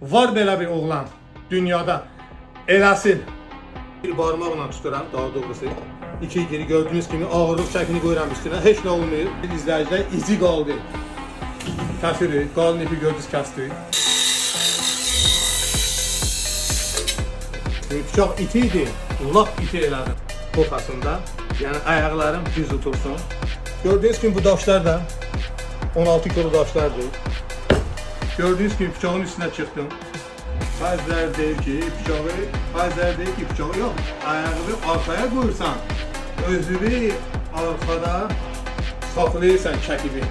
Var belə bir oğlan dünyada. Eləsin. Bir barmaqla tuturam, daha doğrusu. İki geri gördüyünüz kimi ağırlıq çəkini qoyuram üstünə. Heç nə olmuyor. İzləyicilər izi qaldı. Kəsirik. Qalın ipi gördünüz kəsdik. Bıçaq iti idi. Lap iti elədim. Kofasında. Yəni ayaqlarım düz otursun. Gördüyünüz kimi bu daşlar da 16 kilo daşlardır. Gördüyünüz kimi bıçağın üstünə çıxdım. Bəziləri deyir ki, bıçağı, bəziləri deyir ki, bıçağı yox, ayağını arxaya qoyursan, özünü arxada saxlayırsan çəkibi.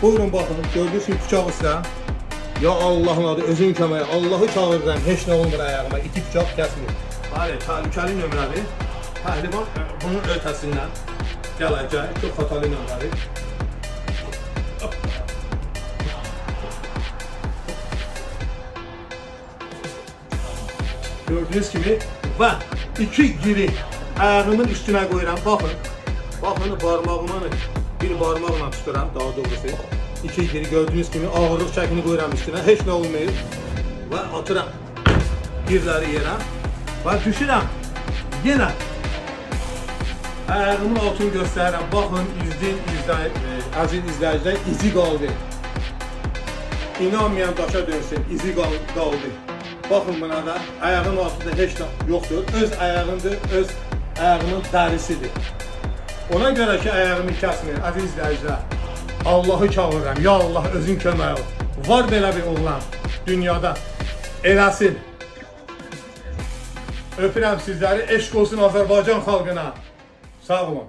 Buyurun baxın, gördüyünüz kimi bıçaq üstə. Ya Allahın adı, özün köməyə, Allahı çağırıram, heç nə olmur ayağıma, iti bıçaq kəsmir. Bəli, təhlükəli nömrədir. Pəhlivan bunun ötəsindən gələcək, çox xatalı nömrədir. Gördüyünüz kimi və iki giri ayağımın üstünə qoyuram. Baxın. Baxın barmağımı bir barmaqla tuturam, daha doğrusu. İki giri gördüyünüz kimi ağırlıq çəkini qoyuram üstünə. Heç nə olmuyor. Və atıram girləri yerə və düşürəm. Yenə ayağımın altını göstərirəm. Baxın, izin izley, əziz izləyicilər, izi qaldı. İnanmayan daşa dönsün, izi qaldı. Baxın buna da, ayağın altında heç nə yoxdur. Öz ayağındır, öz ayağının dərisidir. Ona görə ki, ayağımı kəsmir, əziz izləyicilər. Allahı çağırıram, ya Allah özün kömək ol. Var belə bir oğlan dünyada. Eləsin. Öpürəm sizləri, eşq olsun Azərbaycan xalqına. Sağ olun.